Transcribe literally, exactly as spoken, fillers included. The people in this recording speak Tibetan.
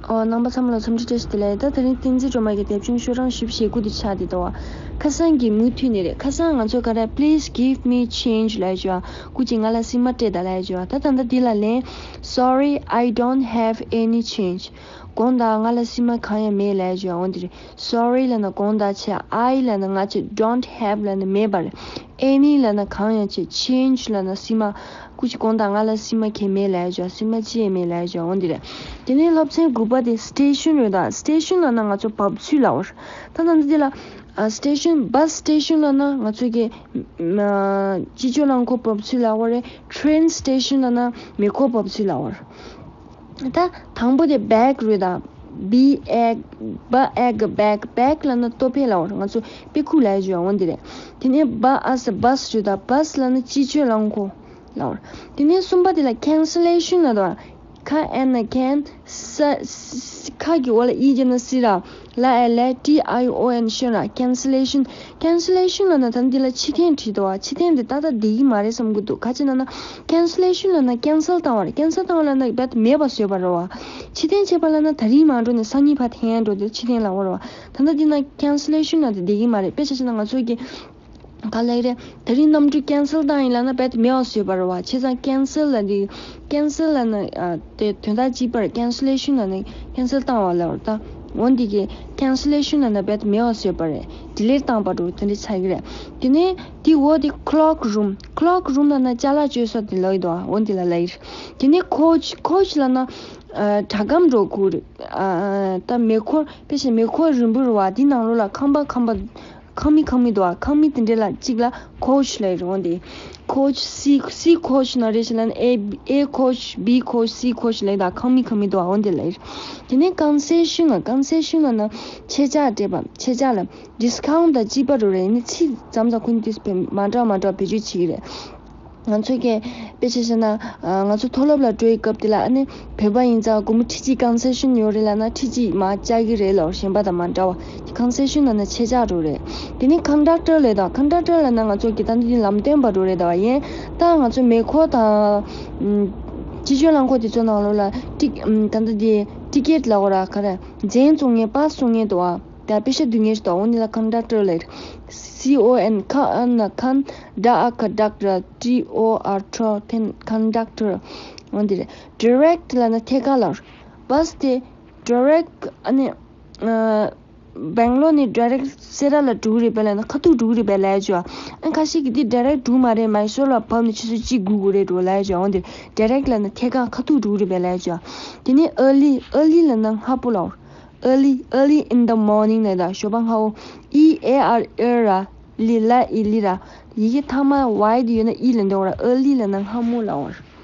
ཨོ། རྣམ་པ་ཚང་མ་ལ་འཚམས་འདྲི་བཀྲ་ཤིས་བདེ་ལེགས། ད་དེ་རིང་བསྟན་འཛིན་སྒྲོལ་མ་གི་དེབ་ཆུང་ཤོག་གྲངས་བཞི་བཅུ་ཞེ་དགུ་དེ་ཆགས་བསྡད་འདུག་བ། ཁ་སང་གི་མུ་མཐུད་ནས་རེད། ཁ་སང་ང་ཚོ་ག་རེ། Please give me change ལབ་ཡོད་བ། སྐུ་མཁྱེན། ང་ལ་སིལ་མ་སྤྲད་དང་ལབ་ཡོད་བ། ད་ད་ལྟ་འདི་ལ་ལན། Sorry, I don't have any change. དགོངས་དག། ང་ལ་སིལ་མ་གང་ཡང་མེད་ལབ་ཡོད་བ། འོ་འདི་རེད། Sorry ལབ་ན་དགོངས་དག་བྱས། I ལབ་ན་ང་བྱས། Don't have ལབ་ན་མེད་པ་རེད། Any ལབ་ན་གང་ཡང་བྱས། Change ལབ་ན་སིལ་མ། སྐུ་མཁྱེན། དགོངས་དག། ང་ལ་སིལ་མ་གང་ཡང་མེད་ལབ་ཡོད་བ། སིལ་མ་ཅི་ཡང་མེད་ལབ་ཡོད་བ། འོ་འདི་རེད། དེ་ནས་སློབ་ཚན་དགུ་པ་དེ་Station རེད་ད། Station ལབ་ན་ང་ཚོ་བབས་ཚུལ་ལབ་པ་རེད། ད་ད་འདི་ལ་ཨ། Station, bus station ལབ་ན་ང་ཚོ་གི་ཨ། སྤྱི་སྤྱོད་རླངས་འཁོར་བབས་ཚུལ་ལབ་པ་རེད། Train station ལབ་ན་མེ་འཁོར་བབས་ཚུལ་ལབ་པ་རེད། ད་དང་པོ་དེ་bag རེད་ད། B A G, B A G, bag, bag ལབ་ན་ལྟོ་ཕད་ལབ་པ་རེད། ང་ཚོ་དཔེ་ཁུག་ལབ་ཡོད་བ། འོ་འདི་རེད། དེ་ནས་bus, bus རེད་ད། Bus ལབ་ན་སྤྱི་སྤྱོད་རླངས་འཁོར་ལབ་པ་རེད། དེ་ནས་གསུམ་པ་དེ་ལ་Cancellation ལབ་ད། ཁ་ཨན་ན་ཁན། ས། ས། ཁ་གི་འོག་ལ་ཨི་བརྒྱབ་ན་སི་ར། ལ་ཨེ་ལ། T I O N tion ར། Cancellation. Cancellation ལབ་ན་ད་འདི་ལ་ཕྱིར་འཐེན་བྲིས་འདུག་བ། ཕྱིར་འཐེན་དེ་ཏག་ཏག་བསྡད་ཀྱི་མ་རེད་བསམ་གྱི་འདུག་ག་ཅི་ལབ་ན། Cancellation ལབ་ན་cancel བཏང་བ་རེད། Cancel བཏང་བ་ལབ་ན་རྦད་དེ་མེད་པ་བཟོས་པ་རེད་བ། ཕྱིར་འཐེན་བྱས་པ་ལབ་ན་ད་རིང་མ་འགྲོ་ནས་སང་ཉིན་ཕར་འཐེན་འགྲོ་དེ་ཕྱིར་འཐེན་ལབ་པ་རེད་བ། ད་ལྟ་འདི་ན་Cancellation ལབ་དེ་བསྡད་ཀྱི་མ་རེད། དཔེ་ཆ་བཞག་ན་ང་ཚོ་གི་ག་ལེར་རེད། ད་རིང་གནམ་གྲུ་cancel བཏང་ཡིན་ལབ་ན་རྦད་དེ་མེད་པ་བཟོས་པ་རེད་བ། བྱས་ཙང་cancel ལབ་དེ། Cancel ལབ་ན་ཨ། དེ་དོན་དག་གཅིག་པ་རེད། Cancellation ལབ་ན་cancel བཏང་བ་ལབ་པ་རེད་ད། འོ་འདི་གི་Cancellation ལབ་ན་རྦད་དེ་མེད་པ་བཟོས་པ་རེད། Delete བཏང་པ་འདྲ་བོ་དེ་འདྲ་ཆགས་ཀྱི་རེད། དེ་ནས་དེའི་འོག་དེ་Cloak Room. Cloak Room ལབ་ན་ཅ་ལག་སྤྱོད་ས་དེ་ལབ་ཀྱི་འདུག་བ། འོ་འདི་ལ་ལབ་ཀྱི་རེད། དེ་ནས་coach. Coach ལབ་ན་ཨ། དྲ་སྒམ་འདྲ་བོ་ཁུག་རེད། ཨ། ད་མེ་འཁོར། དཔེ་བཞག་མེ་འཁོར་རིང་པོ་རེད་བ། དེའི་ནང་ལོགས་ལ་ཁང་པ་ཁང་པ། ཁང་མིག་ཁང་མིག་འདུག་བ། ཁང་མིག་དེ་འདྲ་ལ་གཅིག་ལ་coach ལབ་ཀྱི་རེད། འོ་འདི་coach. C, C coach ན་རེ་ཞིག་ལབ་ན་A, A coach, B coach, C coach ལབ་ཀྱི་འདུག་ཁང་མིག་ཁང་མིག་འདུག་བ། འོ་འདི་ལབ་ཀྱི་རེད། དེ་ནས་concession ལབ། Concession ལབ་ན་ཆད་ཆག་སྤྲད་པ། ཆད་ཆག་ལ་discount དང་གཅིག་པ་འདྲ་བོ་རེད། ཡིན་ནའི་ཚིག་མཚམས་མཚམས་ཁོ་གཉིས་དེ་མ་འདྲ་མ་འདྲ་བེད་སྤྱོད་བྱེད་ཀྱི་རེད། ང་ཚོ་གིས་དཔེ་ཆ་བཞག་ན་ཨ། ང་ཚོ་མཐོ་སློབ་ལ་འགྲོ་བའི་སྐབས་དེ་ལ་ཨ་ནི་བོད་པ་ཡིན་ཙང་སྒོར་མོ་ཁྲི་གཅིག་concession ཡོད་རེད་ལབ་ན་ཁྲི་གཅིག་མར་བཅག་གི་རེད་ལབ། གཞན་པ་དང་མ་འདྲ་བ། དེ་concession ལབ་ན་ཆད་ཆག་འདྲ་བོ་རེད། དེ་ནས་conductor ལབ་ད། Conductor ལབ་ན་ང་ཚོ་གི་ད་འདི་ལམ་སྟོན་པ་འདྲ་བོ་རེད་ད་བ། ཡིན་ད་ང་ཚོ་མེ་འཁོར་དང་ཨམ། སྤྱི་སྤྱོད་རླངས་འཁོར་དེ་ཚོ་ནང་ལོགས་ལ་ཊི། ཨམ། ད་ལྟ་དེ་ticket ལབ་དགོས་ར། ག་རེ། འཛིན་བཙོང་མཁན། པཱ་སི་བཙོང་མཁན་འདུག་བ། ད་པེ་ཤ་བསྡུ་མཁན་ཞིག་འདུག་འོ་འདི་ལ་conductor ལབ་ཀྱི་རེད། C O N, con, con, ད་ཨ་ཁ་conductor, T O R, tor, ཐེན། Conductor འོ་འདི་རེད། Direct ལབ་ན་ཐད་ཀར་ལབ་རེད། བྷ་སི་དེ་direct ཨ་ནི་ཨ། སྦེང་ལོར་ནས་direct སེ་ར་ལ་འགྲོ་གི་རེད་པས་ལབ་ན་ཁ་ཐུག་འགྲོ་གི་རེད་པས་ལབ་ཡ་ཅིག་ཡོད། ཨ། ཁ་ཤས་ཀྱིས་འདི་direct འགྲོ་མ་རེད། མའི་སོར་ལ་བབས་ནས་ཆུ་ཚོད་གཅིག་སྒུག་དགོས་རེད་འགྲོ་ལབ་ཡ་ཅིག་ཡོད། འོ་འདི་direct ལབ་ན་ཐད་ཀར་ཁ་ཐུག་འགྲོ་གི་རེད་པས་ལབ་ཡ་ཅིག་ཡོད། དེ་ནས་early, early ལབ་ན་སྔ་པོ་ལབ། Early, early in the morning ལབ་ད། ཞོགས་པ་སྔ་པོ། E A R, er ར། ལི་ལ་ཨི་ལི་ར། ཡི་གེ་མཐའ་མ་Y དེ་ཡོད་ན་ཨི་ལ་འདོན་ར། early ལབ་ན་སྔ་མོ་ལབ་པ་རེད།